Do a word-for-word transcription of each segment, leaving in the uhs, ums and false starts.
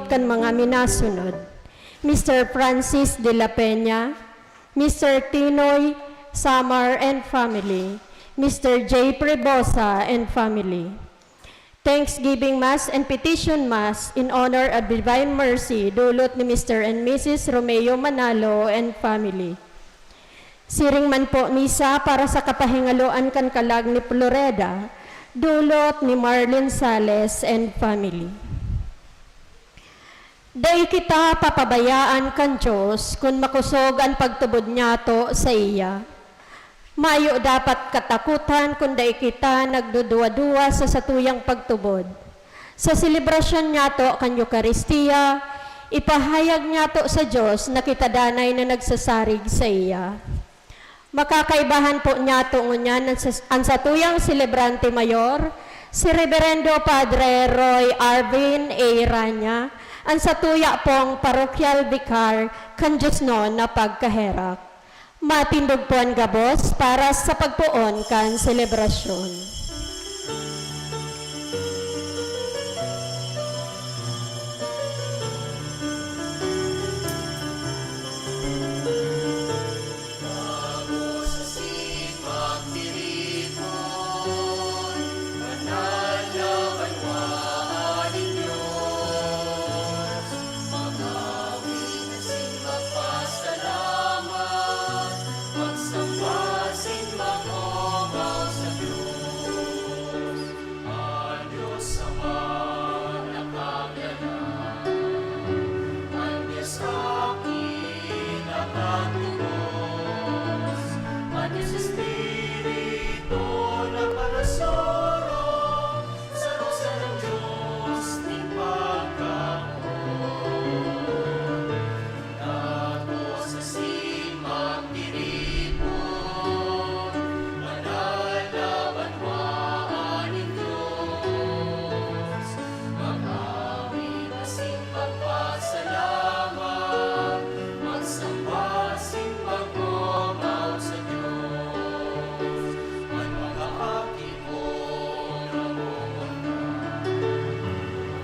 Kan mga minasunod, Mister Francis de la Peña, Mister Tinoy Samar and family, Mister J Prebosa and family. Thanksgiving Mass and Petition Mass in honor of Divine Mercy, dulot ni Mister and Missus Romeo Manalo and family. Siring man po misa para sa kapahingaloan kan kalag ni Floreda, dulot ni Marlene Sales and family. Dai kita papabayaan kan Dios kun makosog an pagtubod niyato saiya. Mayo dapat katakotan kun dai kita nagduduwa-duwa sa satuyang pagtubod. Sa selebrasyon niyato kan Eukaristia, ipahayag niyato sa Dios na kita danay na nagsasarig saiya. Makakaibahan po niyato ngunyan an sas-, an satuyang selebrante mayor, si Reberendo Padre Roy Arvin A. Rania, an satuya pong parokyal vicar kan diosnon na pagkaherak. Matindog po an gabos para sa pagpoon kan selebrasyon. An Dios Ama na kagalang, an Dios Aki na katubos, an Dios Espiritu na panasurog, saro sanang Dios nin pagkamoot. Dagus asin magtiripon, banal na banwaan nin Dios. Mag-awit asin magpasalamat, magsamba asin mag-omaw sa Dios. An mga aki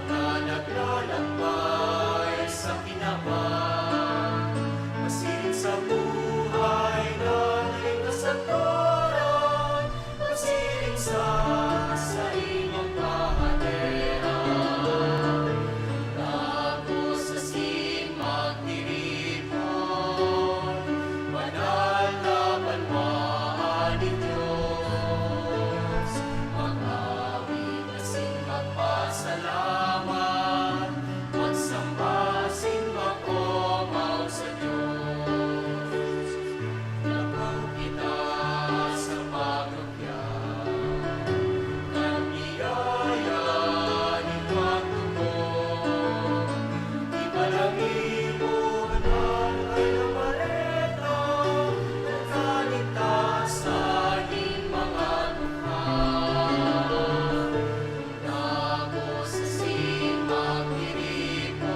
na naglalakbay sa kinaban, masiring sa buhay na may kasagkoran, masiring sa saimong kahadean. Dagus asin magtiripon, banal na banwaan nin Dios. Mag-awit asin magpasalamat, magsamba asin mag-omaw sa Dios. Dakul kita sa pag-, kan biyaya nin pagtubod, ipanangin mo an Banal na Bareta, an kaligtasan nin mga dukha. Dagus asin magtiripon,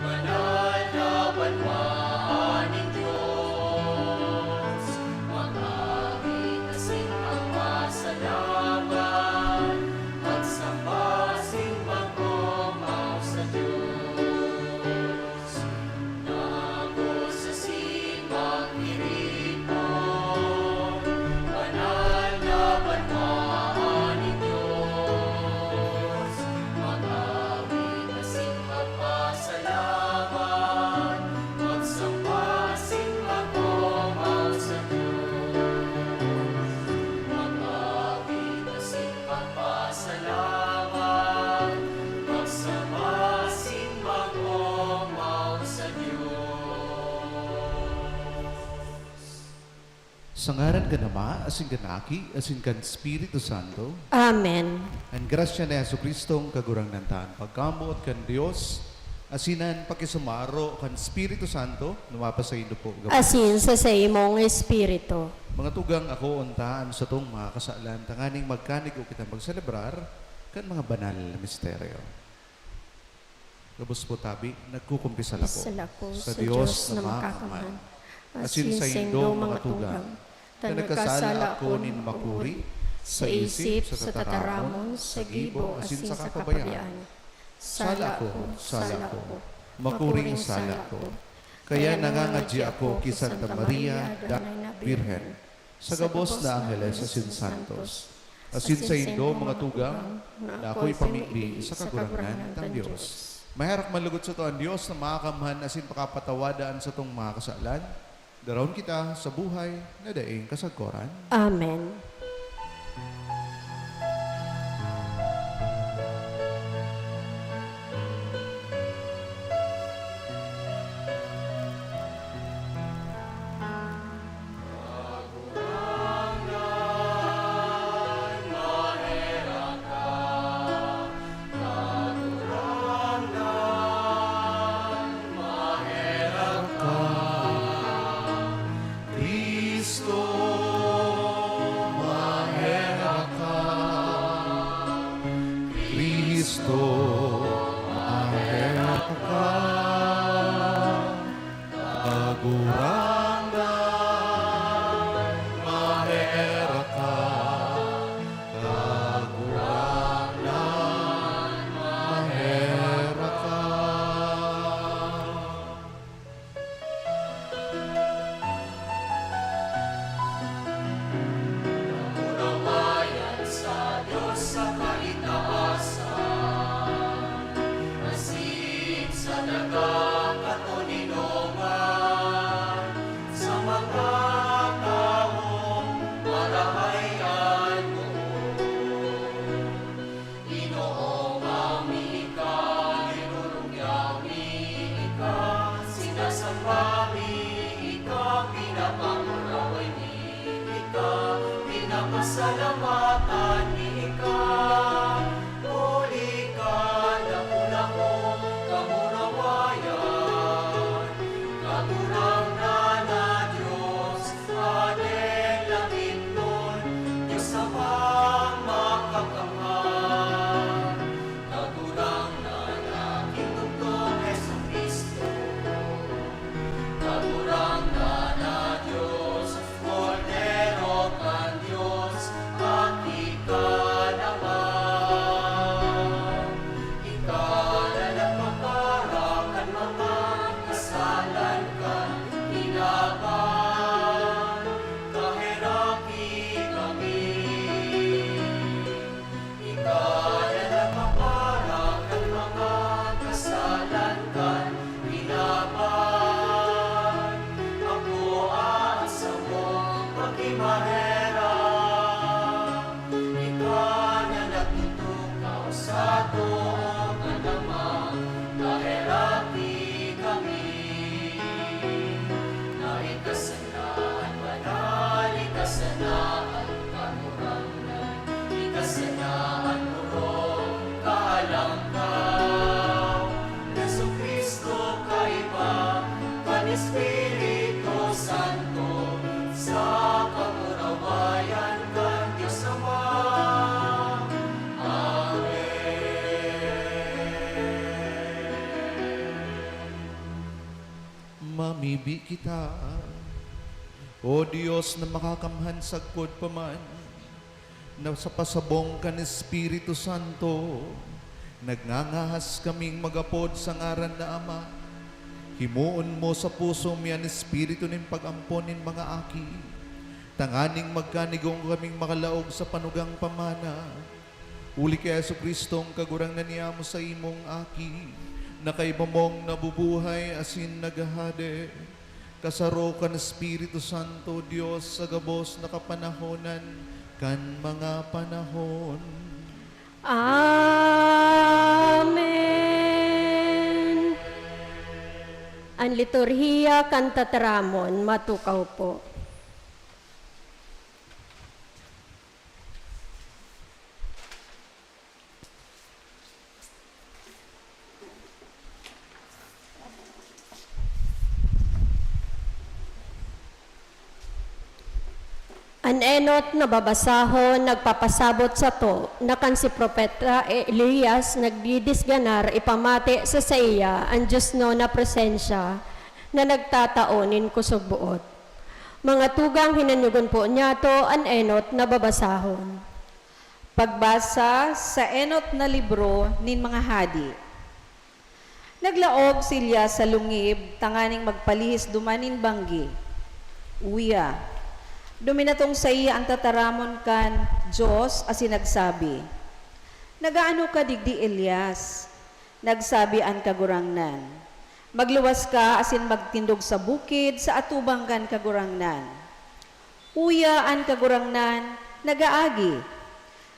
banal na banwaan nin Dios. Mag-awit asin magpasalamat, magsamba asin mag-omaw sa Dios. Dagus asin magtiripon, banal na banwaan nin Dios. Mag-awit asin magpasalamat, magsamba asin mag-omaw sa Dios. Mag-awit asin magpasalamat, magsamba asin mag-omaw sa Dios. Sa ngaran kan Ama, asin kan Aki, asin kan Espiritu Santo. Amen. An grasya ni Jesu-Cristo, an Kagurangnan ta, an pagkamoot kan Dios, asin an pakisumaro kan Espiritu Santo, lumapasaindo po gabos. Asin sa saimong espiritu. Mga tugang, akoon ta an satong mga kasalan, tanganing magkanigo kita magselebrar kan mga banal na misteryo. Gabos po tabi, nagkukumpisa la po. Sala ko sa Dios na Makakamhan, asin saindo, mga tugang, Ta nagkasala ako nin makuri, sa isip, sa tataramon, sa gibo, asin sa kapabayaan. Sala ako, sala ako, makuring sala ako. Kaya nangangadyi ako ki Santa Maria, Danay na Birhen, sa gabos na angheles asin santos, asin saindo, mga tugang, na ako'y pamibi sa Kagurangnan tang Dios. Maherak man lugod sato an Dios na Makakamhan asin pakapatawada an satong mga kasalan, daron kita sa buhay na daing kasagkoran. Amen. Cristo, maherak ka. Cristo, maherak ka. Kagurangnan, maherak ka. Kagurangnan, maherak ka. Namurawayan sa Dios sa kaitaasan, asin sa dagang katoninongan, sa mga tawong marahay an loob. Ginoo, mayo mi ika, nirurugyaw mi ika, sinasamba mi ika, pinapanguraway mi ika, pinapasalamatan mi ika. Huli kan dakul-dakul kamurawayan, Kagurangnan na Dios, Hadeng langitnon, Dios Amang Makakamhan, Kagurangnan na Ginugtong Jesu-Cristo, Kagurangnan na Dios, Kordero kan Dios, Aki kan Ama. Ika na nagpapara kan mga kasalan kan kinaban, kaheraki kami. Ika na nagpapara kan mga kasalan kan kinaban, akoa an samong pakimaherak. Ika na nagtutukaw sa too kan Ama, kaheraki kami. Na ika sana an banal, ika sana an Kagurangnan, ika sana an orog, kahalangkaw. Jesu-Cristo, kaiba kan Espiritu Santo, sa kamurawayan kan Dios Ama. Amen. Mamibi kita. O Dios na Makakamhan sagkod pa man, na sa pasabong kan Espiritu Santo, nagngangahas kaming mag-apod sa ngaran na Ama. Himoon mo sa puso mi an espiritu nin pag-ampon nin mga aki, tanganing magkanigong kaming makalaog sa panugang pamana. Huli ki Jesu-Cristong Kagurangnan niyamo, saimong Aki, na kaiba mong nabubuhay asin naghahade, kasaro kan Espiritu Santo, Dios sa gabos na kapanahonan kan mga panahon. Amen. An liturhiya kan tataramon, matukaw po. An enot na babasahon nagpapasabot sato na kan si Propeta Elias nagdidisganar ipamati sa saiya an diosnon na presensya na nagtatao nin kusog-boot. Mga tugang, hinanyogon po niyato an enot na babasahon. Pagbasa sa enot na libro nin mga hadi. Naglaog si Elias sa lungib tanganing magpalihis duman nin banggi. Uya, duminatong saiya an tataramon kan Dios asin nagsabi, "Nagaano ka digdi, Elias?" Nagsabi an Kagurangnan, "Magluwas ka asin magtindog sa bukid sa atubang kan Kagurangnan." Uya an Kagurangnan nagaagi.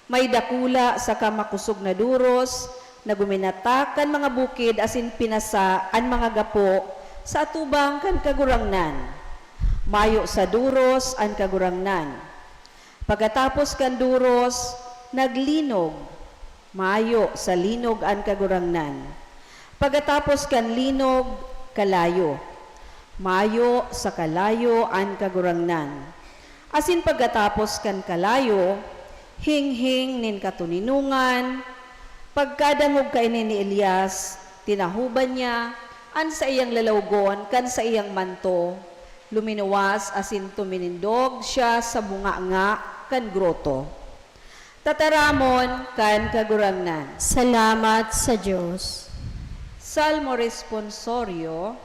May dakula saka makosog na doros na guminatak kan mga bukid asin pinasa an mga gapo sa atubang kan Kagurangnan. Mayo sa doros an Kagurangnan. Pagkatapos kan doros, naglinog. Mayo sa linog an Kagurangnan. Pagkatapos kan linog, kalayo. Mayo sa kalayo an Kagurangnan. Asin pagkatapos kan kalayo, hinghing nin katoninongan. Pagkadangog kaini ni Elias, tinahoban niya an saiyang lalawgon kan saiyang manto, luminuwas asin tuminindog siya sa bunganga kan groto. Tataramon kan Kagurangnan. Salamat sa Dios. Salmo Responsorio.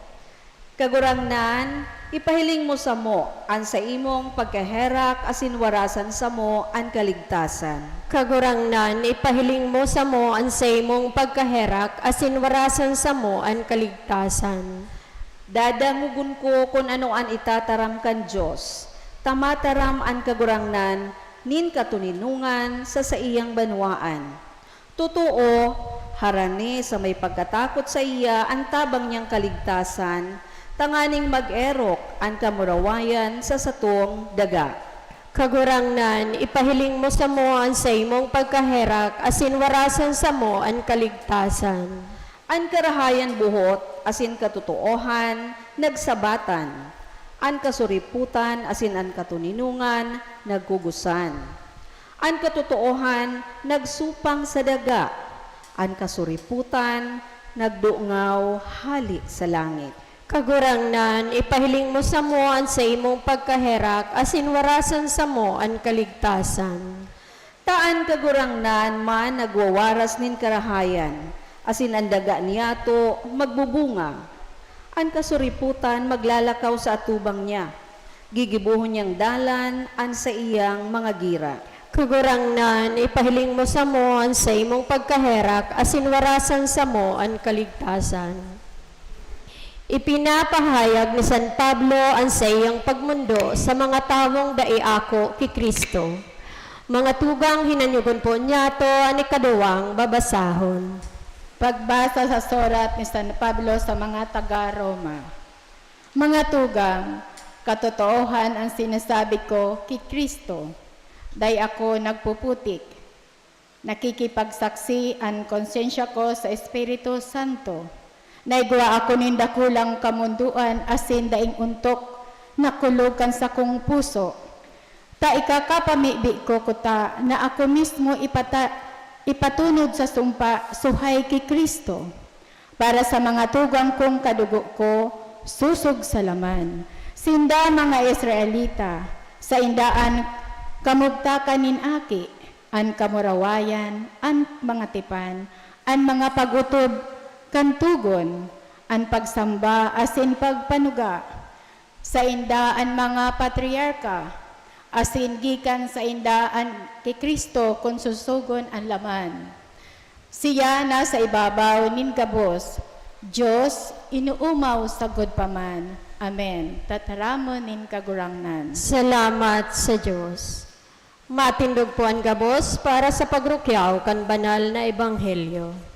Kagurangnan, ipahiling mo samo an saimong pagkaherak asin warasan samo an kaligtasan. Kagurangnan, ipahiling mo samo an saimong pagkaherak asin warasan samo an kaligtasan. Dadangogon ko kun ano an itataram kan Dios. Ta mataram an Kagurangnan nin katoninongan sa saiyang banwaan. Totoo, harani sa may pagkatakot saiya an tabang niyang kaligtasan, tanganing mag-erok an kamurawayan sa satong daga. Kagurangnan, ipahiling mo samo an saimong pagkaherak asin warasan samo an kaligtasan. An karahayan buhot asin katotoohan nagsabatan, an kasuripotan asin an katoninongan nagkugusan. An katotoohan nagsupang sa daga, an kasuripotan nagdungaw hale sa langit. Kagurangnan, ipahiling mo samo an saimong pagkaherak asin warasan samo an kaligtasan. Ta an Kagurangnan man nagwawaras nin karahayan, asin an daga niyato magbubunga. An kasuripotan maglalakaw sa atubang niya. Gigibohon niyang dalan an saiyang mga gira. Kagurangnan, ipahiling mo samo an saimong pagkaherak asin warasan samo an kaligtasan. Ipinapahayag ni San Pablo an saiyang pagmondo sa mga tawong dai ako ki Cristo. Mga tugang, hinanyogon po niyato an ikaduwang babasahon. Pagbasa sa surat ni San Pablo sa mga taga Roma. Mga tugang, katotoohan an sinasabi ko ki Cristo. Dai ako nagpuputik. Nakikipagsaksi an konsyensya ko sa Espiritu Santo. Naigwa ako nin dakulang kamondoan asin daing ontok na kulog kan sakong puso. Ta ikakapamibi ko kuta na ako mismo ipata-, ipatunod sa sumpa suhay ki Cristo. Para sa mga tugang kong kadugo ko, susog sa laman. Sinda mga Israelita, sainda an kamugtakan nin aki, an kamurawayan, an mga tipan, an mga pag-otob kan togon, an pagsamba asin pagpanuga. Sainda an mga patriarka, asin gikan sainda an ki Cristo kun susugon an laman. Siya nasa ibabaw nin gabos, Dios, inoomaw sagkod pa man. Amen. Tataramon nin Kagurangnan. Salamat sa Dios. Matindog po an gabos para sa pagrukyaw kan banal na ebanghelyo.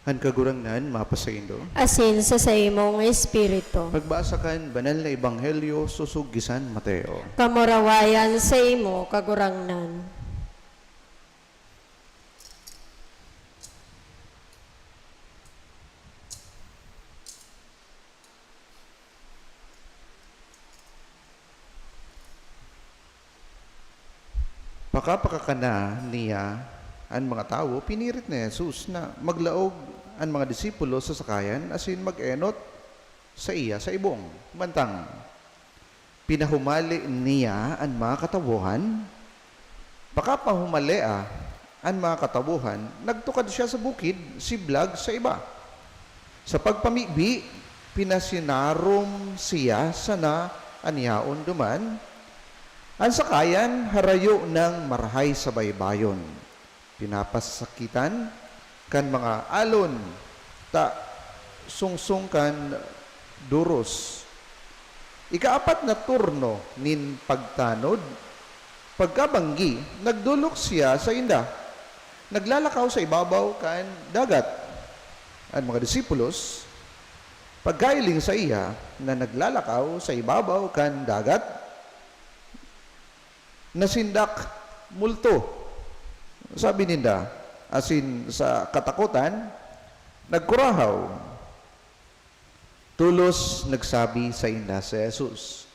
An Kagurangnan mapasaindo. Asin sa saimong espiritu. Pagbasa kan Banal na Ebanghelyo sosog ki San Mateo. Kamurawayan saimo, Kagurangnan. Pakapakakana niya an mga tawo, pinirit ni Jesus na maglaog an mga disipulo sa sakayan asin mag-enot saiya sa ibong. Mantang pinahumali niya an mga katawohan, pakapahumalea an mga katawohan, nagtukad siya sa bukid, siblag sa iba. Sa pagpamibi, pinasinarom siya sana an yaon duman. An sakayan harayo nang marahay sa baybayon, pinapasakitan kan mga alon, ta sungsong kan doros. Ikaapat na turno nin pagtanod, pagkabanggi, nagdolok siya sainda. Naglalakaw sa ibabaw kan dagat. An mga disipulos, pagkahiling saiya na naglalakaw sa ibabaw kan dagat, nasindak multo, sabi ninda, asin sa katakotan, nagkurahaw. Tolos nagsabi sainda si Jesus,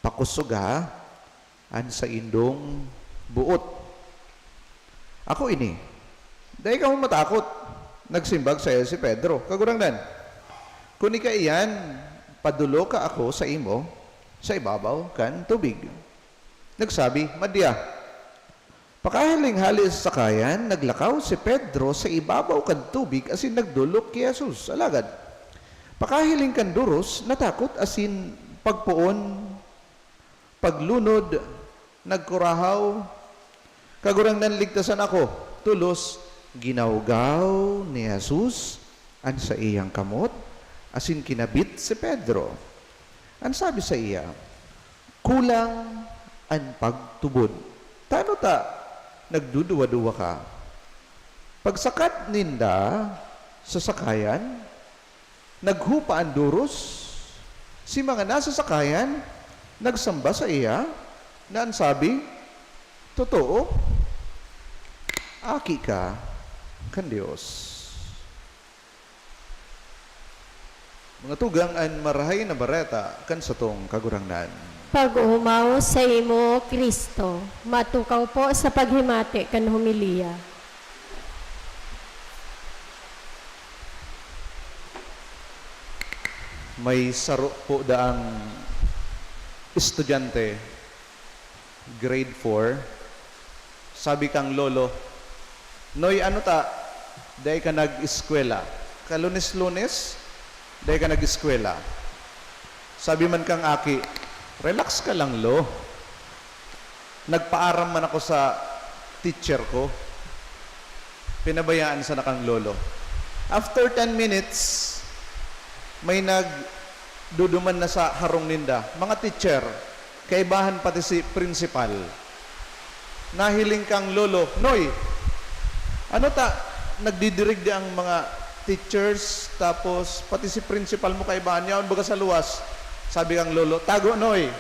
"Pakosoga an saindong boot. Ako ini, dai kamo matakot." Nagsimbag saiya si Pedro, "Kagurangnan, kun ika iyan, padoloka ako saimo sa ibabaw kan tubig." Nagsabi, "Madya." Pakahiling hale sa sakayan, naglakaw si Pedro sa ibabaw kan tubig asin nagdolok ki Jesus. Alagad, pakahiling kan doros, natakot asin pagpoon, paglunod, nagkurahaw, "Kagurangnan, ligtasan ako!" Tolos, ginawgaw ni Jesus an saiyang kamot asin kinabit si Pedro. An sabi saiya, "Kulang an pagtubod. Tano ta nagduduwa-duwa ka?" Pagsakat ninda sa sakayan, naghupa an doros. Si mga nasa sakayan nagsamba saiya na an sabi, "Totoo, aki ka kan Dios." Mga tugang, an Marahay na Bareta kan satong Kagurangnan. Pag-omaw saimo, Cristo. Matukaw po sa paghimati kan homilya. May saro po daang estudyante, grade four, sabi kang lolo, "Noy, ano ta, dai ka nag-eskwela? Kalunes-lunes, dai ka nag-eskwela." Sabi man kang aki, "Relax ka lang, lo. Nagpaaram man ako sa teacher ko." Pinabayaan sana kang lolo. After ten minutes, may nagduduman na sa harong ninda, mga teacher, kaibahan pati si principal. Nahiling kang lolo, "Noy, ano ta, nagdidirig di ang mga teachers, tapos pati si principal mo kaibahan, yaon baga sa luwas?" Sabi kang lolo, "Tago, Noy,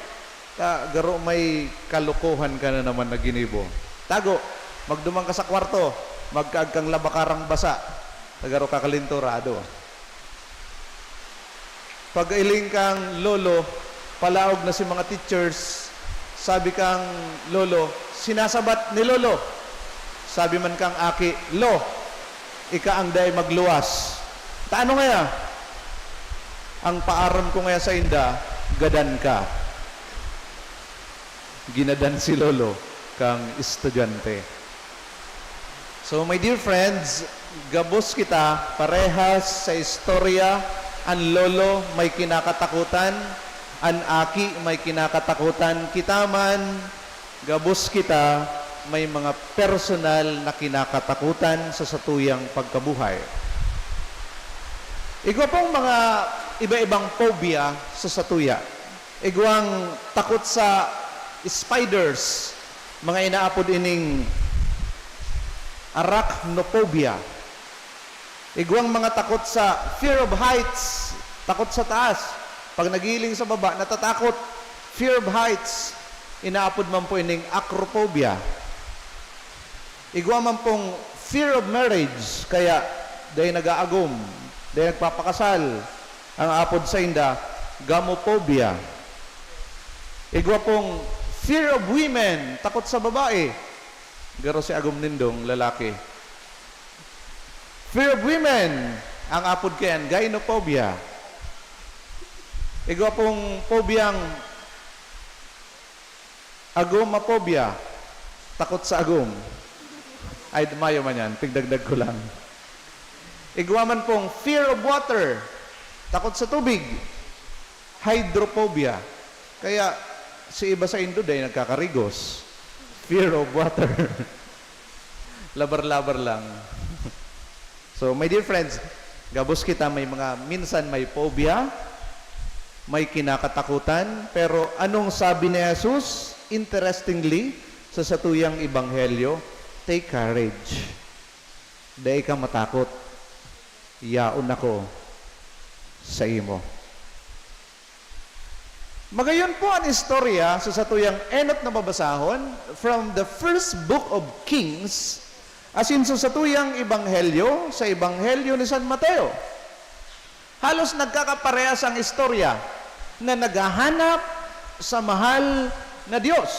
ta garo may kalokohan ka na naman na ginibo. Tago, magduman ka sa kwarto, magkaag kang labakarang basa, ta garo ka kalinturado." Paghiling kang lolo, palaog na si mga teachers. Sabi kang lolo, "Sinasabat ni lolo." Sabi man kang aki, "Lo, ika ang dai magluwas. Ta ano ngaya?" "Ang paaram ko ngaya sainda, gadan ka." Ginadan si lolo kang estudyante. So, my dear friends, gabos kita parehas sa istorya. An lolo may kinakatakutan, an aki may kinakatakutan. Kita man, gabos kita may mga personal na kinakatakutan sa satuyang pagkabuhay. Igwa pong mga iba-ibang phobia sa satuya. Igwang takot sa spiders, mga inaapod ining arachnophobia. Igwang mga takot sa fear of heights, takot sa taas. Pag nagiling sa baba, natatakot. Fear of heights, inaapod man po ining acrophobia. Igwa man pong fear of marriage, kaya dai nag-aagom, dai nagpapakasal. Ang apod sainda, gamophobia. Igwa pong fear of women, takot sa babae. Garo si agom nindong lalaki. Fear of women, ang apod kayan, gynophobia. Igwa pong pobyang agomophobia, takot sa agom. Ay, mayo man yan, pigdagdag ko lang. Igwa man pong fear of water, takot sa tubig. Hydrophobia, kaya si iba sa indo dai nagkakarigos. Fear of water. Labar-labar lang. So, my dear friends, gabos kita may mga, minsan may phobia, may kinakatakutan, pero anong sabi ni Jesus? Interestingly, sa satuyang ebanghelyo, "Take courage. Dai ka matakot. Yaon ako saimo." Magayon po an istorya sa satuyang enot na babasahon, from the first book of Kings, asin sa satuyang ebanghelyo, sa ebanghelyo ni San Mateo. Halos nagkakaparehas ang istorya na naghahanap sa mahal na Diyos.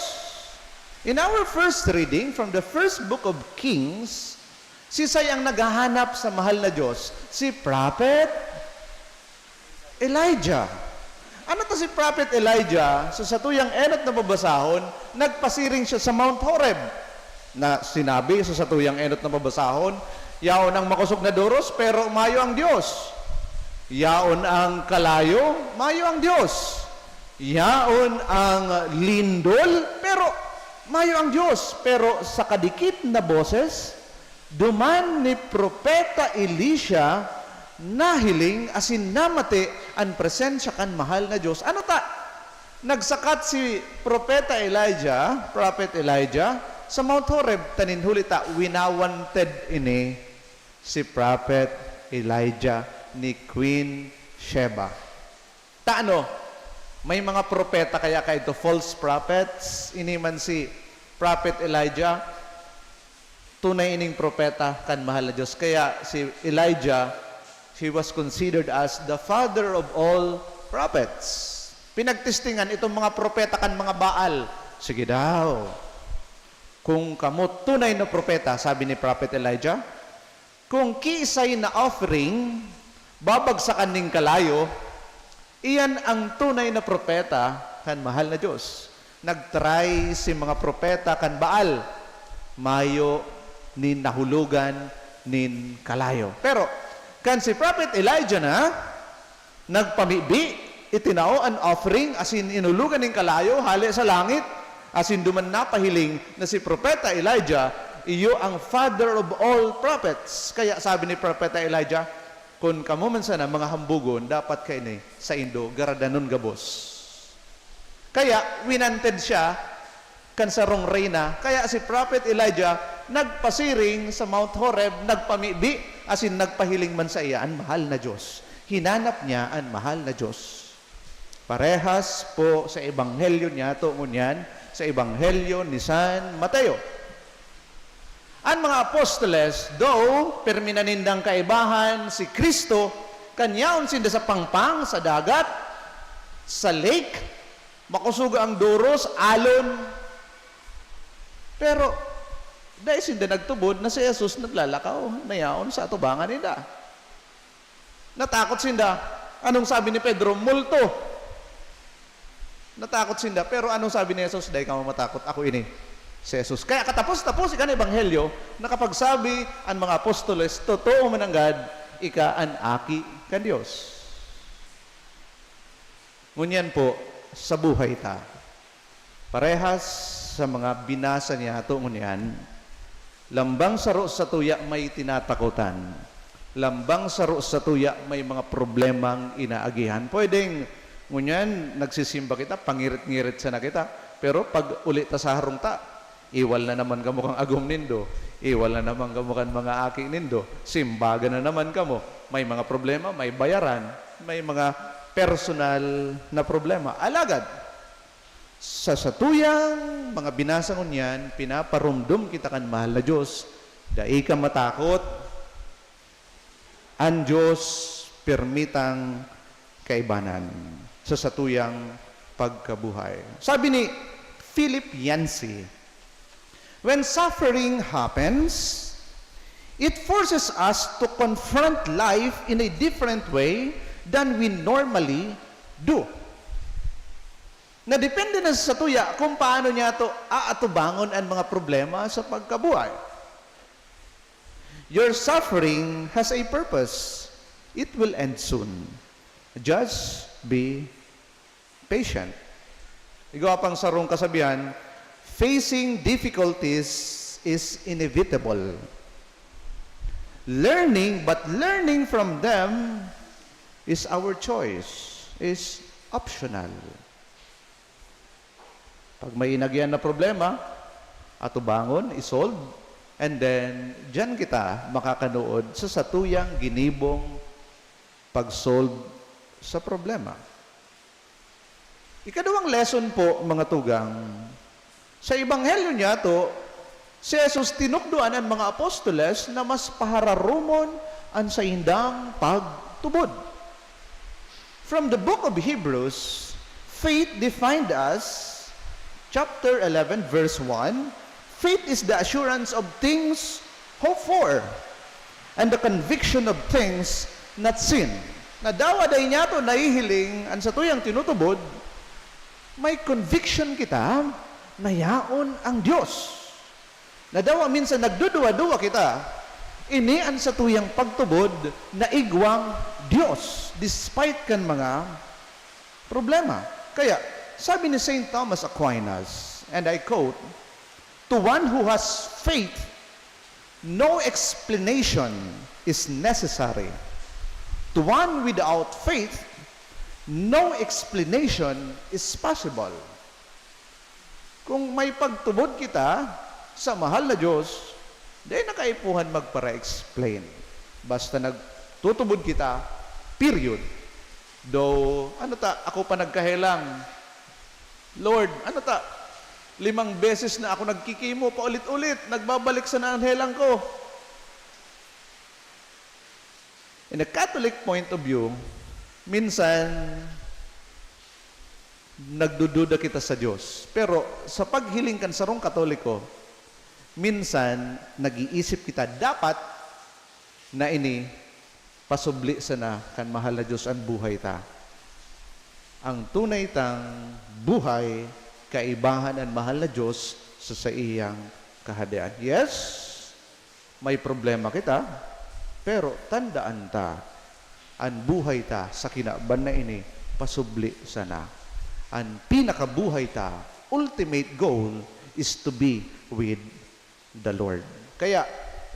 In our first reading from the first book of Kings, sisay ang naghahanap sa mahal na Diyos? Si Prophet Elijah. Ano ta si Prophet Elijah? Sa satuyang enot na babasahon, nagpasiring siya sa Mount Horeb, na sinabi sa satuyang enot na babasahon, "Yaon ang makosog na doros, pero mayo ang Diyos. Yaon ang kalayo, mayo ang Diyos. Yaon ang lindol, pero mayo ang Diyos." Pero sa kadikit na boses, duman ni Propeta Elisha, nahiling asin namate an presensya kan mahal na Diyos. Ano ta? Nagsakat si Propeta Elijah, Prophet Elijah, sa Mount Horeb, ta nin huli ta, winawanted ini si Prophet Elijah ni Queen Sheba. Ta ano, may mga propeta kaya kaidto, false prophets? Ini man si Prophet Elijah, tunay ining propeta kan mahal na Diyos. Kaya si Elijah, he was considered as the father of all prophets. Pinagtestingan itong mga propeta kan mga Baal. "Sige daw, kung kamo tunay na propeta," sabi ni Prophet Elijah, "kung kiisay na offering, babagsakan nin kalayo, iyan ang tunay na propeta kan mahal na Diyos." Nagtry si mga propeta kan Baal, mayo nin nahulogan nin kalayo. Pero kan si Prophet Elijah na, nagpamibi, itinao an offering asin inulogan nin kalayo hale sa langit, asin duman napahiling na si Propeta Elijah iyo ang father of all prophets. Kaya sabi ni Propeta Elijah, "Kun kamo man sana mga hambugon, dapat kaini saindo garadanon gabos." Kaya winanted siya kan sarong reyna, kaya si Prophet Elijah nagpasiring sa Mount Horeb, nagpamibi, asin nagpahiling man saiya an mahal na Diyos. Hinanap niya an mahal na Diyos. Parehas po sa ebanghelyo niyato ngunyan, sa ebanghelyo ni San Mateo. An mga apostoles, though pirmi na nindang kaibahan si Cristo, kan yaon sinda sa pangpang, sa dagat, sa lake, makosog ang doros, alon. Pero dai sinda nagtubod na si Jesus naglalakaw na yaon sa atubangan ninda. Natakot sinda. Anong sabi ni Pedro? "Multo." Natakot sinda. Pero anong sabi ni Jesus? "Dai kamo matakot. Ako ini, si Jesus." Kaya katapos-tapos ikan ebanghelyo, nakapagsabi an mga apostoles, "Totoo man nanggad, ika an Aki kan Dios." Ngunyan po, sa buhay ta, parehas sa mga binasa niyato ngunyan, lambang saro satuya may tinatakotan, lambang saro satuya may mga problemang inaagihan. Pwedeng ngunyan nagsisimba kita, pangirit-ngirit sana kita, pero pag uli ta sa harong ta, Iwal na naman kamo kan agom nindo, iwal na naman kamo kan mga aki nindo, simbagan na naman kamo. May mga problema, may bayaran, may mga personal na problema. Alagad, sa satuyang mga binasa ngunyan, pinaparumdom kita kan mahal na Diyos, dai ka matakot. An Diyos pirmitang kaibanan sa satuyang pagkabuhay. Sabi ni Philip Yancey, "When suffering happens, it forces us to confront life in a different way than we normally do." Na depende na sa satuya kung paano niya to aatubangon an mga problema sa pagkabuhay. Your suffering has a purpose. It will end soon. Just be patient. Igwa pang sarong kasabihan, "Facing difficulties is inevitable. Learning, but learning from them is our choice, is optional." Pag may inagyan na problema, atubangon, isolve, and then diyan kita makakanood sa satuyang ginibong pag-solve sa problema. Ikaduwang lesson po, mga tugang, sa Ebanghelyo niyato, si Jesus tinukdoan an mga apostoles na mas pahararumon an saindang pagtubod. From the book of Hebrews, faith defined as, chapter eleven, verse one, "Faith is the assurance of things hoped for and the conviction of things not seen." Na dawa dai niyato nahihiling an satuyang tinutubod, may conviction kita na yaon ang Diyos. Na dawa minsan nagduduwa-duwa kita, ini an satuyang pagtubod na igwang Diyos despite kan mga problema. Kaya, sabi ni Saint Thomas Aquinas, and I quote, "To one who has faith, no explanation is necessary. To one without faith, no explanation is possible." Kung may pagtubod kita sa mahal na Diyos, dai na kaipuhan magpara-explain. Basta nagtutubod kita, period. Though, ano ta, ako pa nagkahelang. Lord, ano ta, limang beses na ako nagkikimo, paulit-ulit, nagbabalik sana ang helang ko. In a Catholic point of view, minsan, nagdududa kita sa Diyos. Pero sa paghiling kan sarong Katoliko, minsan, nag-iisip kita, dapat na ini, pasubli sana kan mahal na Diyos an buhay ta. Ang tunay tang buhay, kaibahan an mahal na Diyos sa saiyang Kahadean. Yes, may problema kita, pero tandaan ta, an buhay ta sa kinaban na ini, pasubli sana. An pinakabuhay ta, ultimate goal, is to be with the Lord. Kaya,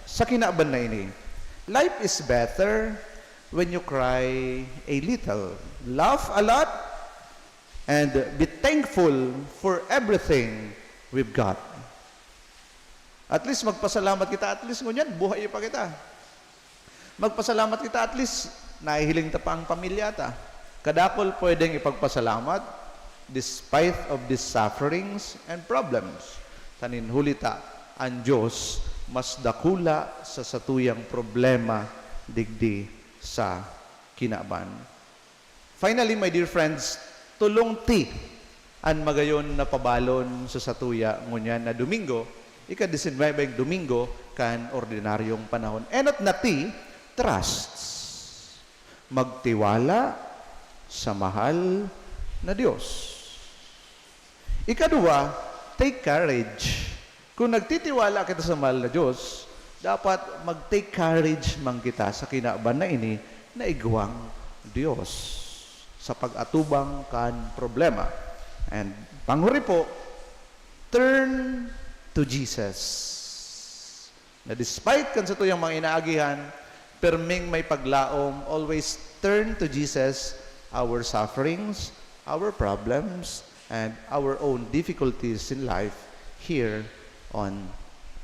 sa kinaban na ini, life is better when you cry a little, laugh a lot, and be thankful for everything we've got. At least magpasalamat kita, at least ngunyan, buhay pa kita. Magpasalamat kita, at least nahihiling ta pa ang pamilya ta. Kadakul pwedeng ipagpasalamat despite of these sufferings and problems. Tanin huli ta, ang Diyos mas dakula sa satuyang problema digdi sa kinaban. Finally, my dear friends, tolong T an magayon na pabalon sa satuya ngunyan na Domingo, ika-disinwebeng Domingo kan ordinaryong panahon. Enot na T, trust. Magtiwala sa mahal na Diyos. Ikaduwa, take courage. Kung nagtitiwala kita sa mahal na Diyos, dapat mag-take courage man kita sa kinaban na ini na igwang Diyos sa pag-atubang kan problema. And panghuri po, turn to Jesus. Na despite kan satuyang mga inaagihan, perming may paglaom, always turn to Jesus our sufferings, our problems, and our own difficulties in life. Here on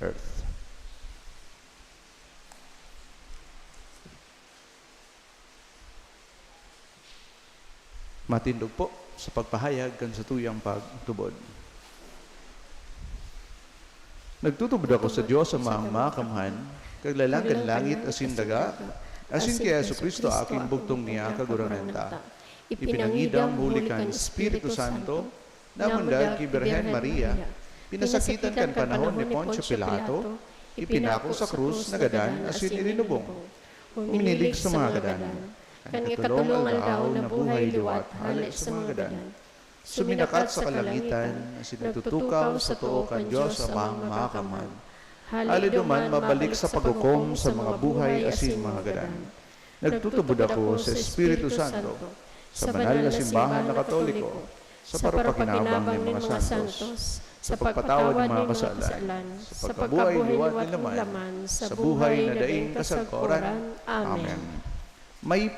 earth. Matindog po sa pagpahayag kan satuyang pagtubod. Nagtutubod ako sa Dios Amang Makamhan, Kaglalang kan langit asin daga, asin ki Jesu-Cristo, aking bugtong niya, Kagurangnan ta. Ipinangidam huli kan Espiritu Santo, namundag ki Birhen Maria, pinasakitan kan panahon ni Poncio Pilato, ipinako sa krus, nagadan asin ilinubong. Huminilig sa mga gadan. Kan ikatolong aldaw, nabuhay liwat hale sa mga gadan. Suminakat sa kalangitan, asin nagtutukaw sa too kan Dios Amang Makamhan. Hale duman mabalik sa paghukom sa mga buhay asin mga gadan. Nagtutubod ako sa Espiritu Santo, sa banal na simbahan na Katoliko, sa parapakinabang nin mga santos, sa pagpatawad nin mga kasalan, sa pagkabuhay liwat nin laman, sa buhay na daing kasagkoran. Amen. May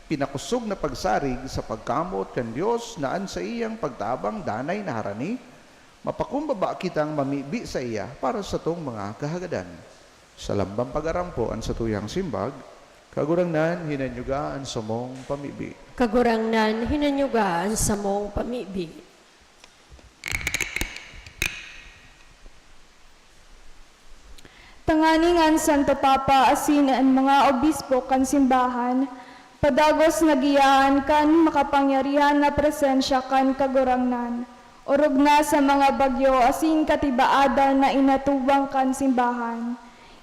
pinakosog na pagsarig sa pagkamoot kan Dios na an saiyang pagtabang danay na harani, mapakumbaba kitang mamibi saiya para satong mga kahagadan. Sa lambang pag-aram po an satuyang simbag, Kagurangnan, hinanyuga an samong pamibi. Kagurangnan, hinanyuga an samong pamibi. Tanganing an Santo Papa asin an mga obispo kan simbahan, padagos na giyaan kan makapangyarihan na presensya kan Kagurangnan, orog na sa mga bagyo asin katibaadan na inatubang kan simbahan.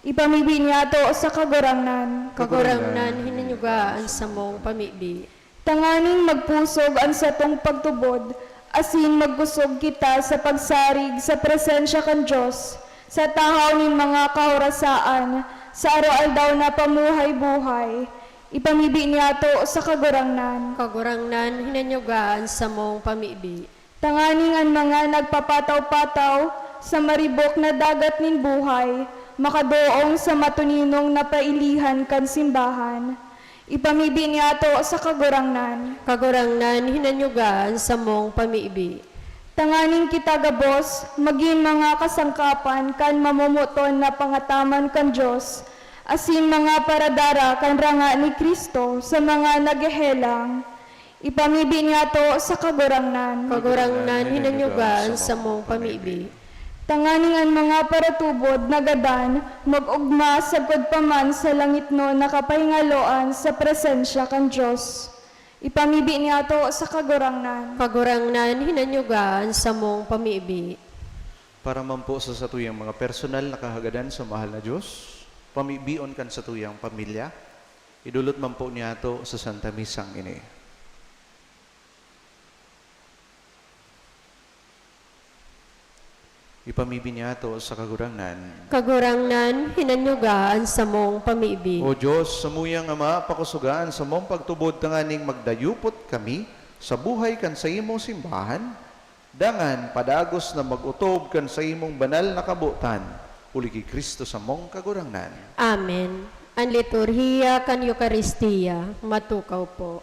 Ipamibi niyato sa Kagurangnan. Kagurangnan, hinanyuga an samong pamibi. Tanganing magpusog an satong pagtubod, asin magkusog kita sa pagsarig sa presensya kan Dios, sa tahaw nin mga kahorasaan, sa aroaldaw na pamuhay-buhay. Ipamibi niyato sa Kagurangnan. Kagurangnan, hinanyuga an samong pamibi. Tanganing an mga nagpapataw-pataw sa maribok na dagat nin buhay makadoong sa matuninong na pailihan kan simbahan. Ipamibi niyato sa Kagurangnan. Kagurangnan, hinanyuga an samong pamibi. Tanganing kita gabos magin mga kasangkapan kan mamomoton na pangataman kan Dios, asin mga paradara kan ranga ni Cristo sa mga naghehelang. Ipamibi niyato sa Kagurangnan. Kagurangnan, hinanyuga an samong pamibi. Tanganing an mga paratubod na gadan mag-ogma sagkod pa man sa langitnon na kapahingaloan sa presensya kan Dios. Ipamibi niyato sa Kagurangnan. Kagurangnan, hinanyuga an samong pamibi. Para man po sa satuyang mga personal na kahagadan sa mahal na Dios, pamibion kan satuyang pamilya, idolot man po niyato sa Santa Misang ini. Ipamibi niyato sa Kagurangnan. Kagurangnan, hinanyuga an samong pamibi. O Dios, samuyang Ama, pakusoga an samong pagtubod tanganing magdayupot kami sa buhay kan saimong simbahan, dangan padagos na mag-otob kan saimong banal na kabotan, huli ki Cristo samong Kagurangnan. Amen. An liturhiya kan Eukaristia, matukaw po.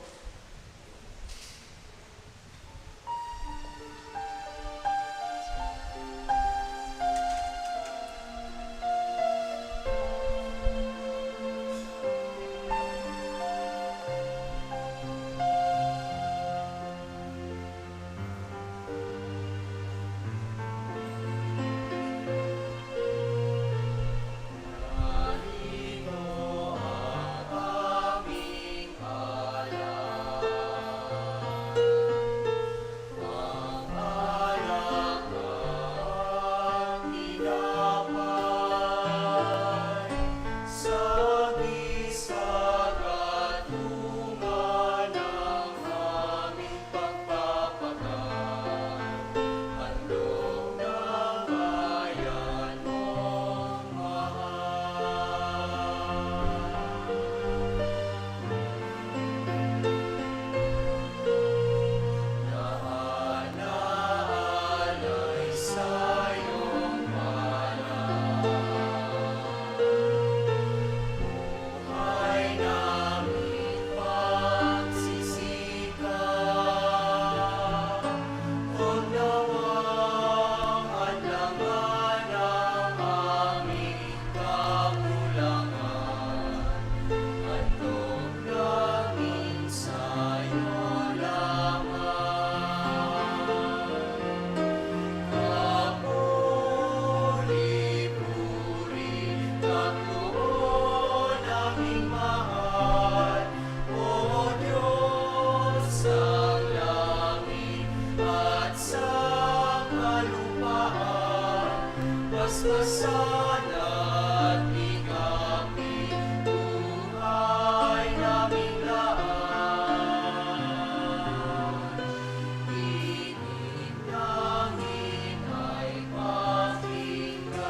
Pasalamat mi kami, buhay naming lahat. Ini langit ay pakinggan.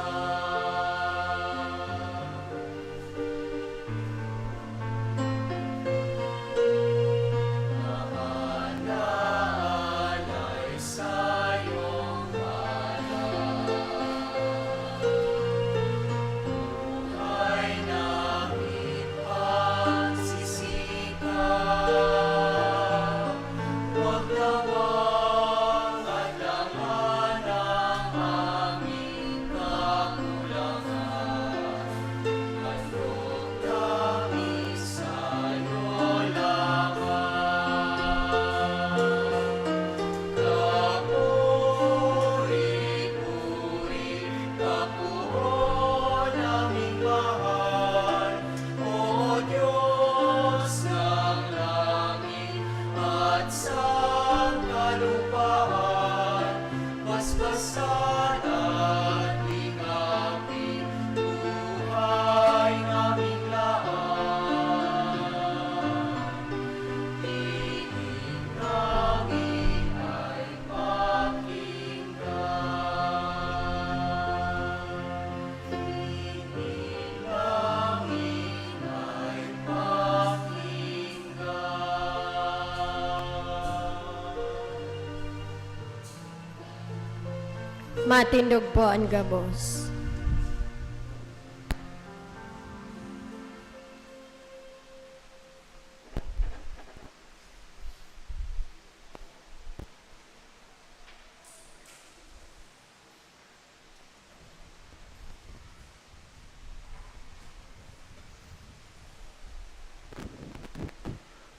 Matindog po an gabos.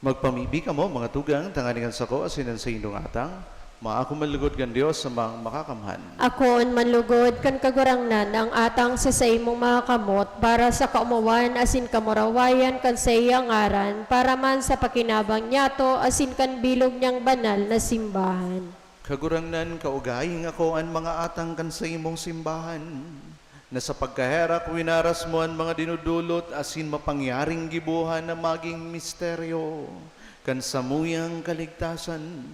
Magpamibi kamo, mga tugang, tanganing an sako asin an saindong atang maako man lugod kan Dios na Amang Makakamhan. Akoon man lugod kan Kagurangnan an atang sa saimong mga kamot, para sa kaomawan asin kamurawayan kan saiyang ngaran, para man sa pakinabang niyato asin kan bilog niyang banal na simbahan. Kagurangnan, kaugaing ako an mga atang kan saimong simbahan, na sa pagkaherak winaras mo an mga dinudulot asin mapangyaring gibohan na magin misteryo kan samuyang kaligtasan,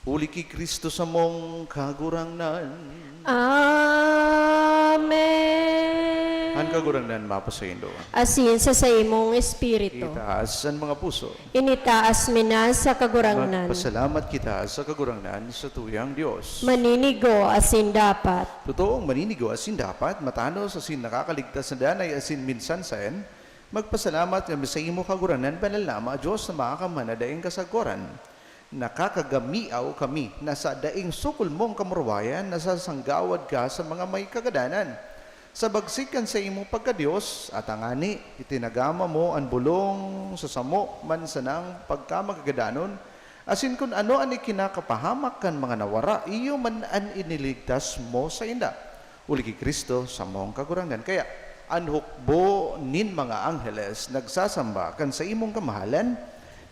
huli ki Cristo samong Kagurangnan. Amen. An Kagurangnan mapasaindo. Asin sa saimong espiritu. Itaas an mga puso. Initaas mi na sa Kagurangnan. Magpasalamat kita sa Kagurangnan, satuyang Dios. Maninigo asin dapat. Totoong maninigo asin dapat, matanos asin nakakaligtas na danay asin minsan saen, magpasalamat kami saimo, Kagurangnan, banal na Ama, Dios na makakamhan na daing kasagkoran. Nakakagamiaw kami na sa daing sukol mong kamurawayan, nasasanggawan ka sa mga may kagadanan. Sa bagsik kan saimong pagka-Dios, at tangani, itinagama mo an bolong sa samo man sanang pagkamagagadanon, asin kun ano an ikinakapahamak kan mga nawara, iyo man an iniligtas mo sainda. Huli ki Cristo, samong Kagurangnan. Kaya, an hukbo nin mga angheles nagsasamba kan saimong kamahalan,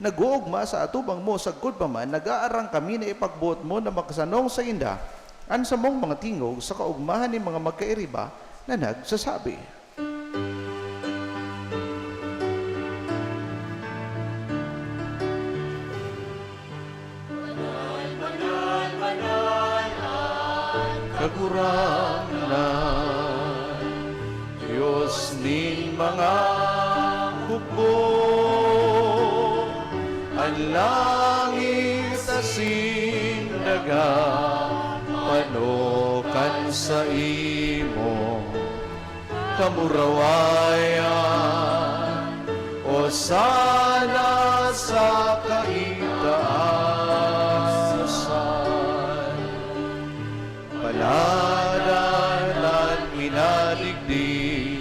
nag-oogma sa atubang mo, sagkod pa man, nag-aarang kami na ipagboot mo na makasanong sainda an samong mga tingog sa kaogmahan nin mga magkairiba na nagsasabi. Kagurangnan, Dios nin mga hukbo, an langit asin daga pano kan saimong kamurawayan. Hosana sa kaitaasan. Paladan an minadigdi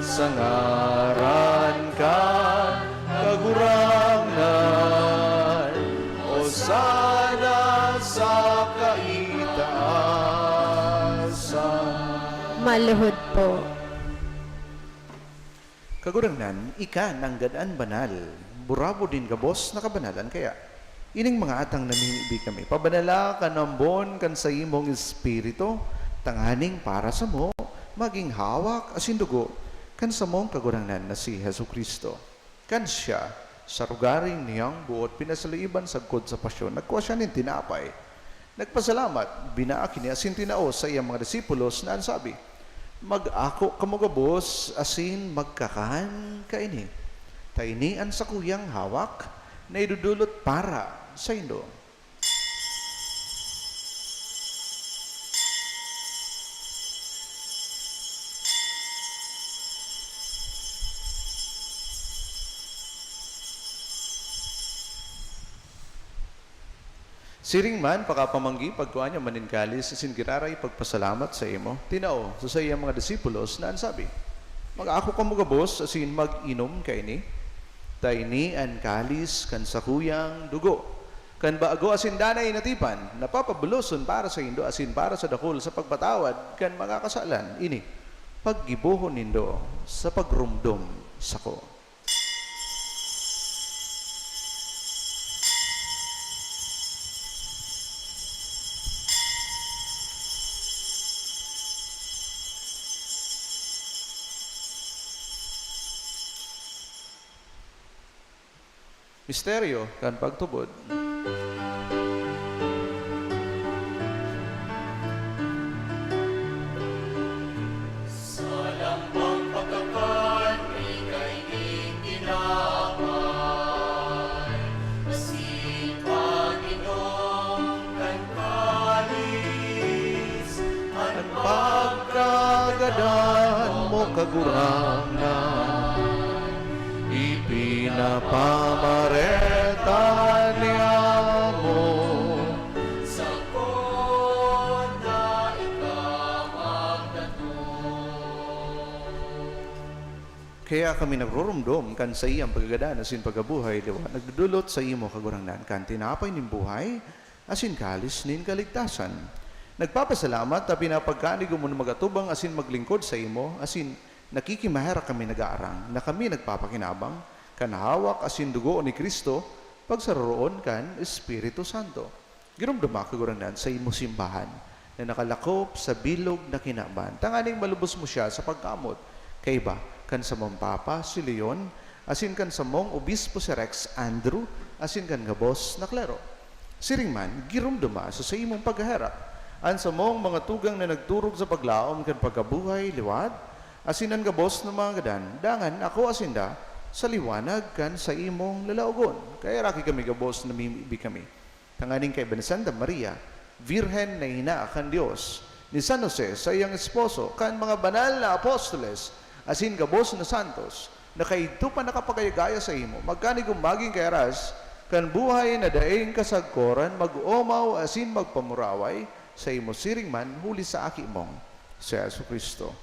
sa ngaran kan Kagurangnan. Hosana sa kaitaasan. Maluhod po. Kagurangnan, ika nanggad an banal, burabod nin gabos na kabanalan. Kaya, ining mga atang namimibi kami, pabanala kan ambon kan saimong Espiritu, tanganing para samo, magin hawak asin dugo kan samong Kagurangnan na si Jesu-Cristo. Kan siya, sa rogaring niyang boot pinasaliiban sagkod sa pasyon, nagkua siya nin tinapay, nagpasalamat, binaak ini asin tinao sa iyang mga disipulos na an sabi, "Mag-ako kamo gabos asin magkakan kaini, ta ini an sakuyang hawak na idodolot para saindo." Siring man, pakapamanggi, pagkua niya man nin kalis asin giraray pagpasalamat saimo, tinao sa saiyang mga disipulos na an sabi, "Mag-ako kamo gabos asin mag-inom kaini, ta ini an kalis kan sakuyang dugo kan bago asin danay na tipan, na papabuloson para saindo asin para sa dakul sa pagpatawad kan mga kasalan. Ini paggibohon nindo sa pagromdom sako." Misteryo kan pagtubod. Sa lambang pagkakan, ika ini tinapay, asin pag-inom kan kalis, an pagkagadan mo, Kagurangnan, ipinapamareta niamo. Sako na ika magdatong. Kaya kami nagroromdom kan saiyang pagkagadan asin pagkabuhay liwat, nagdodolot saimo, Kagurangnan, kan tinapay nin buhay asin kalis nin kaligtasan. Nagpapasalamat ta pinapagkanigo mo na mag-atubang asin maglingkod saimo, asin nakikimaherak kami nag-aarang na kami nagpapakinabang kan hawak asin dugo ni Cristo, pagsaroroon kan Espiritu Santo. Giromdoma, Kagurangnan, saimo simbahan na nakalakop sa bilog na kinaban, tanganing malubos mo siya sa pagkamoot, kaiba kan samong Papa, si Leon, asin kan samong Obispo, si Rex Andrew, asin kan gabos na klero. Siring man, giromdoma sa saimong pagkaherak an samong mga tugang na nagturog sa paglaom kan pagkabuhay liwat, asin an gabos na mga gadan, dangan akoa sinda sa liwanag kan saimong lalaogon. Kaya raki kami gabos, namimibi kami tanganing kaiba ni Santa Maria, Birhen na ina kan Dios, ni San Jose, saiyang esposo, kan mga banal na apostoles, asin gabos na santos, na kaidto pa nakapagaya-gaya saimo, magkanigong magin kaaras kan buhay na daing kasagkoran, mag-oomaw asin magpamuraway saimo siring man huli sa Aki mong si Jesu-Cristo.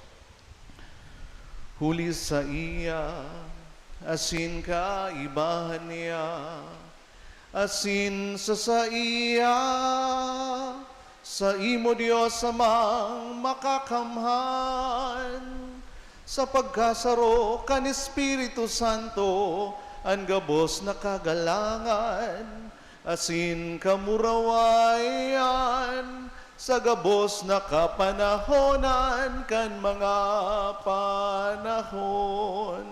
Huli saiya, asin kaibahan niya, asin sa saiya, saimo, Dios Amang Makakamhan, sa pagkasaro kan Espiritu Santo, an gabos na kagalangan asin kamurawayan sa gabos na kapanahonan kan mga panahon.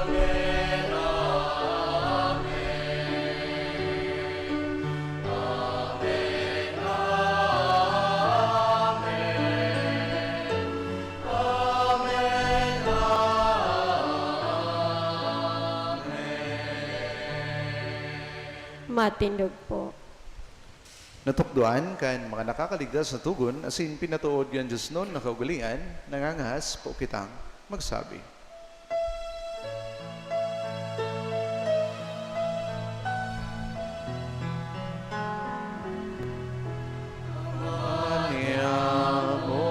Amen, amen. Amen, amen. Amen, amen. Matindog po. Natukdoan kan mga nakakaligtas na togon asin pinatood kan diosnon na kaugalean, nangangahas po kitang magsabi. Ama niamo.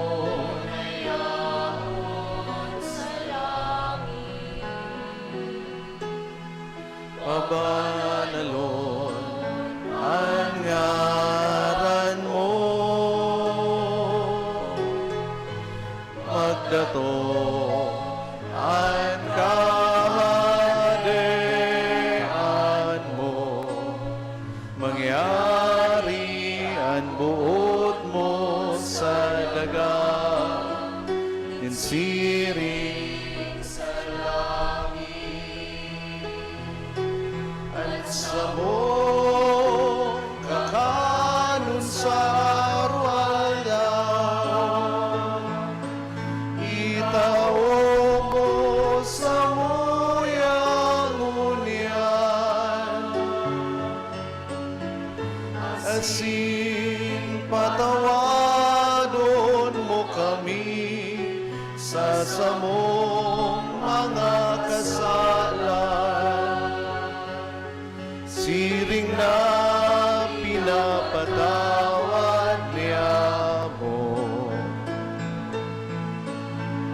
Pabanalon an ngaran mo. Magdatong an kahadean mo. Samong kakanon sa aroaldaw, itao mo samuya ngunyan, asin patawadon mo kami sa samong mga kasalan, siring na pinapatawad niamo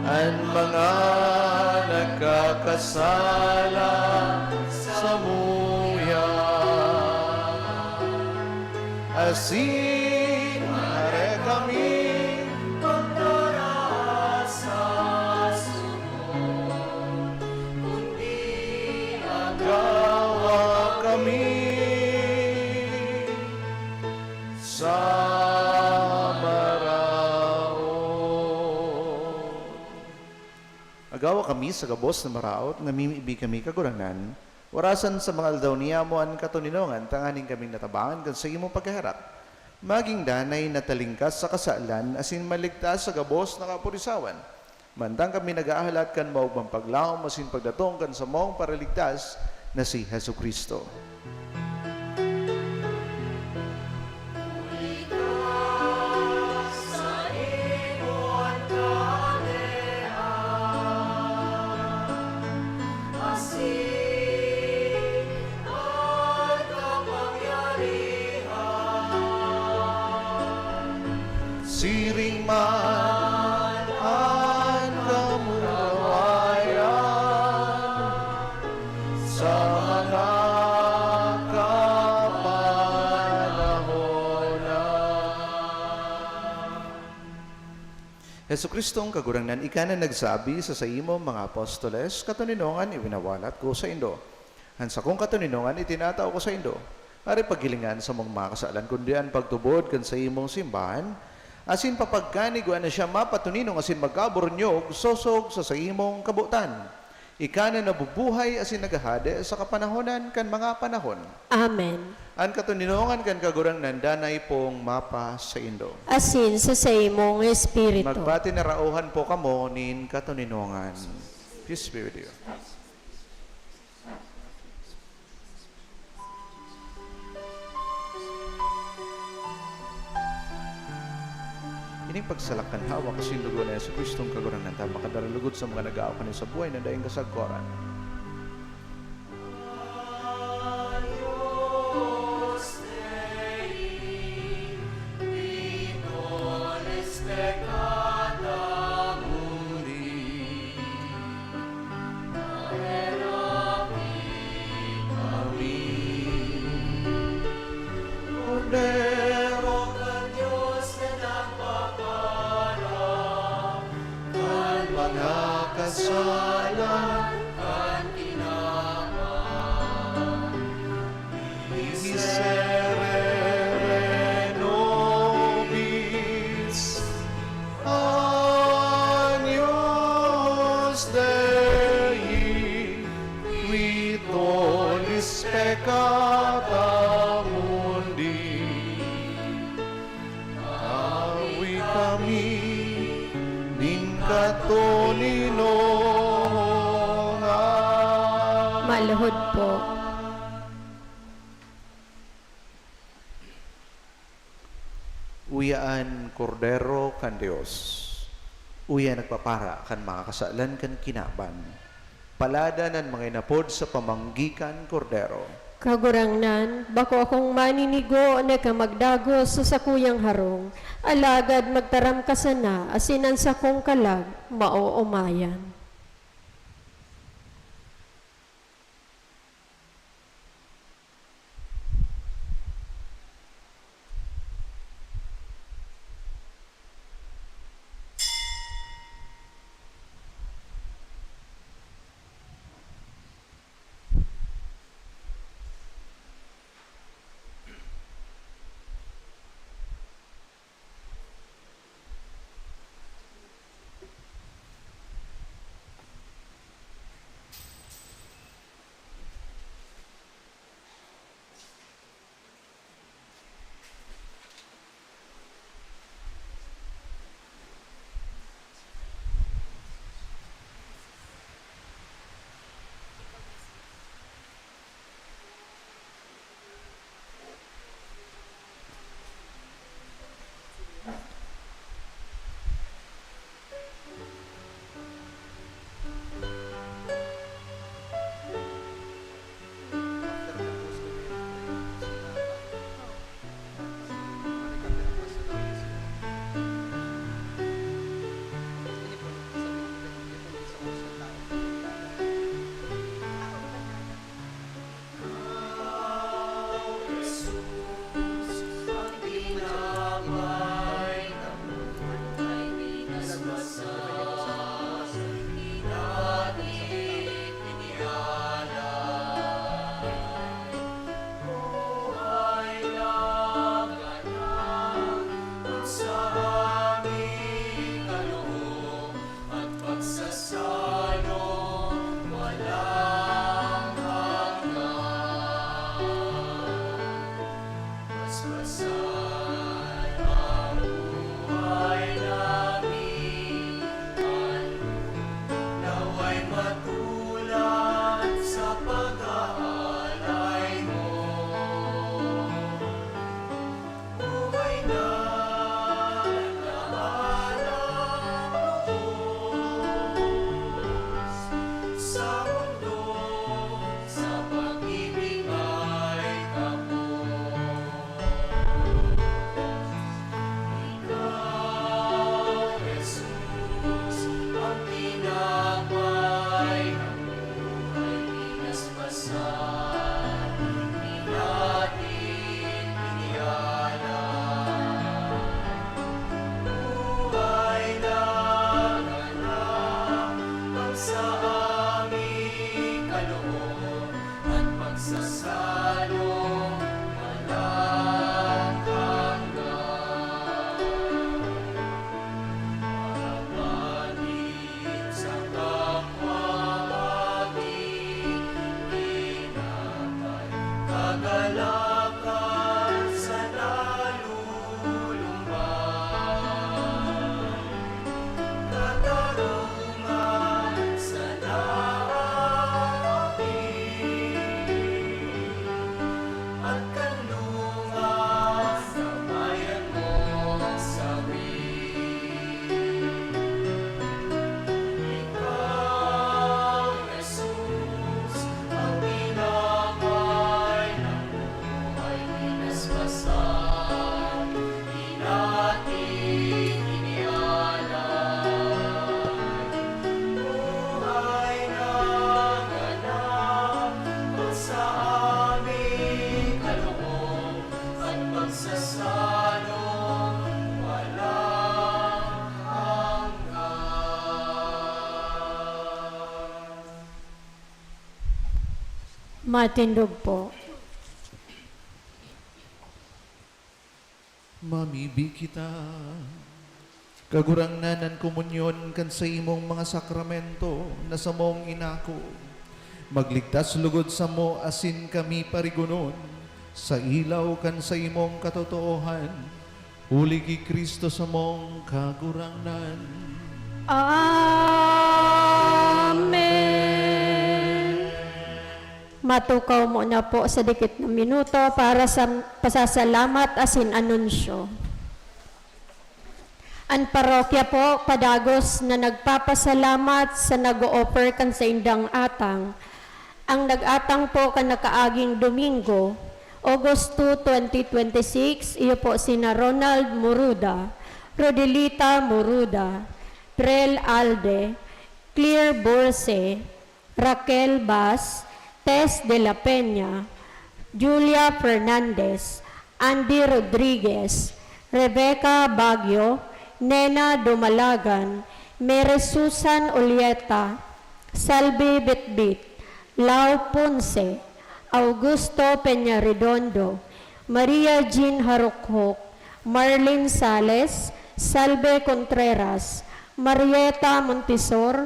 an mga nagkakasala samuya. Asin hare kami pagdara sa suko, kundi agawa kami sa maraot. Agawa kami sa gabos na maraot, namimibi kami, Kagurangnan, warasan sa mga aldaw niyamo an katoninongan, tanganing kaming natabangan kan saimong pagkaherak, magin danay na talingkas sa kasalan asin maligtas sa gabos na kapurisawan, mantang kami naghahalat kan maogmang paglaom asin pagdatong kan samong Paraligtas na si Jesu-Cristo. Siring man an kamurawayan sa mga kapanahonan. Jesu-Cristong Kagurangnan, ika na nagsabi sa saimong mga apostoles, "Katoninongan iwinawalat ko saindo. An sakong katoninongan itinatao ko saindo. Aray paghilinga an samong mga kasalan, kundi an pagtubod kan saimong simbahan, asin papagkanigwaan na siya mapatoninong asin magkaburunyog sosog sa saimong kabotan. Ika na nabubuhay asin naghahade sa kapanahonan kan mga panahon." Amen. An katoninongan kan Kagurangnan danay pong mapasaindo. Asin sa saimong espiritu. Magpatinarauhan po kamo nin katoninongan. Peace be with you. Ining pagsalak kan hawak asin dugo ni Jesu-Cristong Kagurangnan ta makadaralugod sa mga nag-aaw kani sa buhay na daing kasagkoran. Kami, Kordero kan Dios na nagpapara kan mga kasalan kan tinawan. Miserere nobis, Agnus Dei, qui tollis peccata mundi. Awi kami nin katoninongan. Maluhod po. Uya an Kordero kan Dios. Uya an nagpapara kan mga kasalan kan kinaban. Paladan an mga inapod sa pamanggi kan Kordero. Kagurangnan, bako akong maninigo na ika magdagos sa sakuyang harong, alagad magtaram ka sana, asin an sakong kalag maoomayan. Matindog po. Mamibi kita. Kagurangnan, an komunyon kan saimong mga sakramento na samong inako, magligtas lugod samo asin kami parigonon sa ilaw kan saimong katotoohan, huli ki Cristo samong Kagurangnan. Amen. Matukaw muna po sa dikit na minuto para sa pasasalamat asin anunsyo. An parokya po padagos na nagpapasalamat sa nag-o-offer kan saindang atang. Ang nag-atang po kan nakaaging Domingo, August two, twenty twenty-six, iyo po sina Ronald Moruda, Rodelita Moruda, Trel Alde, Claire Borse, Raquel Bas, Tess de la Peña, Julia Fernandez, Andy Rodriguez, Rebecca Baguio, Nena Dumalagan, Mary Susan Olieta, Salvi Bitbit, Lau Ponce, Augusto Peñaredondo, Maria Jean Harukhok, Marlene Sales, Salve Contreras, Marieta Montisor,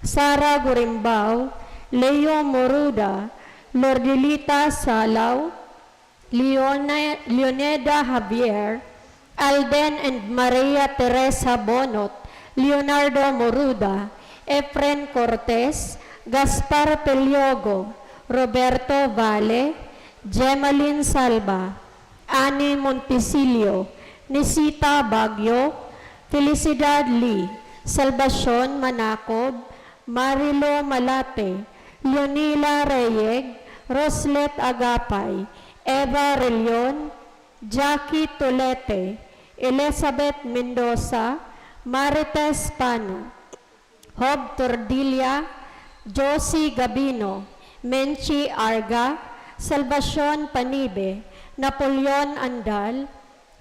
Sara Gurimbao, Leo Moruda, Lordelita Salao, Leone-, Leoneda Javier, Alden and Maria Teresa Bonot, Leonardo Moruda, Efren Cortez, Gaspar Peliogo, Roberto Valle, Gemaline Salva, Annie Montisilio, Nisita Baguio, Felicidad Lee, Salvacion Manacob, Marilo Malate, Leonila Reyeg, Roslet Agapay, Eva Relion, Jackie Tolete, Elizabeth Mendoza, Marites Pano, Job Tordilla, Josie Gabino, Menchi Arga, Salvacion Panibe, Napoleon Andal,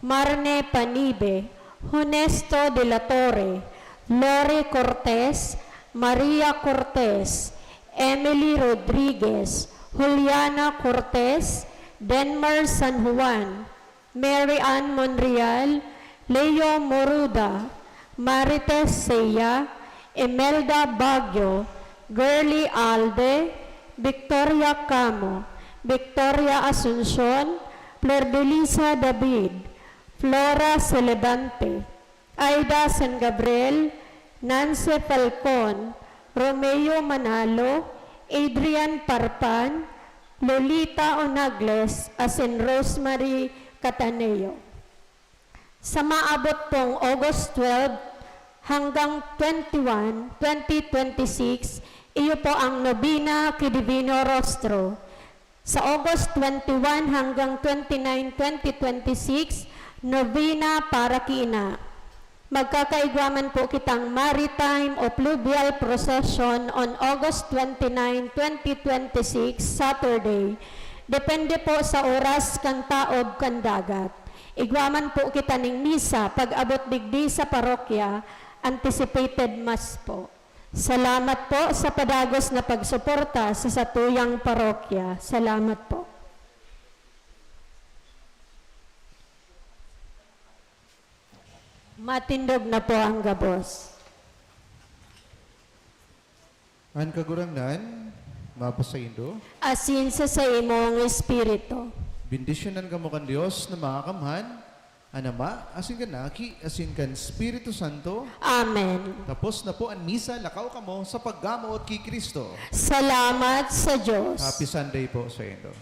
Marne Panibe, Honesto de la Torre, Lori Cortez, Maria Cortez, Emily Rodriguez, Juliana Cortez, Denmar San Juan, Mary Ann Monreal, Leo Moruda, Marites Seiya, Imelda Baguio, Girly Alde, Victoria Camo, Victoria Asuncion, Flordelisa David, Flora Celebante, Aida San Gabriel, Nancy Falcon, Romeo Manalo, Adrian Parpan, Lolita Onagles, asin Rosemary Cataneo. Sa maabot pong August twelve hanggang twenty-one, twenty twenty-six, iyo po ang Nobena ki Divino Rostro. Sa August twenty-one hanggang twenty-nine, twenty twenty-six, Novena para ki Ina. Magkakaigwa man po kitang Maritime o Fluvial Procession on August twenty-nine, twenty twenty-six, Saturday. Depende po sa oras kan taob kan dagat. Igwa man po kita ning misa pag-abot digdi sa parokya, anticipated mass po. Salamat po sa padagos na pagsuporta sa satuyang parokya. Salamat po. Matindog na po ang gabos. An Kagurangnan, mapasaindo. Asin sa saimong espiritu. Bendisyonan kamo kan Dios na Makakamhan, an Ama, asin kan Aki, asin kan Espiritu Santo. Amen. Tapos na po an misa, lakaw kamo sa paggamot ki Cristo. Salamat sa Diyos. Happy Sunday po saindo.